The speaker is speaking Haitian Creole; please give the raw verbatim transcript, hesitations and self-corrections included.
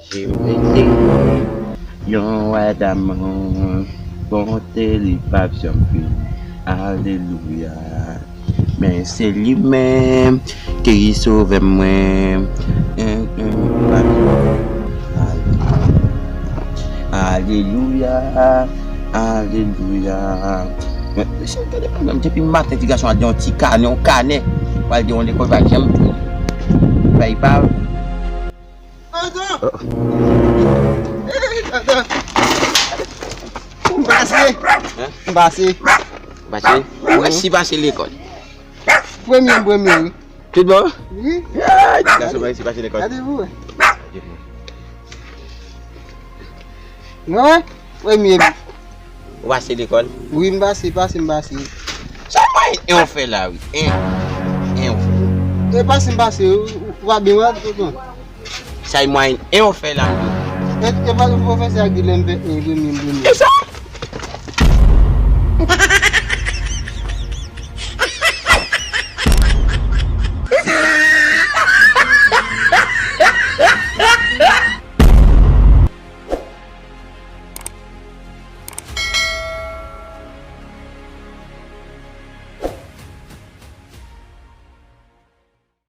Jemete yon wa damou, bonte li p ap janm fini. Alelouya. Men se li menm ki sove mwen. Alelouya. Alelouya. Men, mesye, gade mwen menm, depi maten, ti gason an gen yon ti kanè, yon kanè. Pral gen yon lekòl, pa janm tounen. Bay pa. Tonton! M pase! Hein? M pase! Pase? Ou resi pase lekòl? Premye, premye, wi. Tout bon? Wi. Ay, ti gason, m resi pase lekòl. Gade pou wè. Mwen, premye. Ou pase lekòl? Wi, m pase, pase, m pase. Sa mwayen en ou fè la, wi. En. En ou fè. E pase, m pase, ou, ou pa byen wè, tonton. Sa mwayen en ou fè la, wi. E, e pa pwofesè a ki di lè m fè en, premye, m premye. E sa?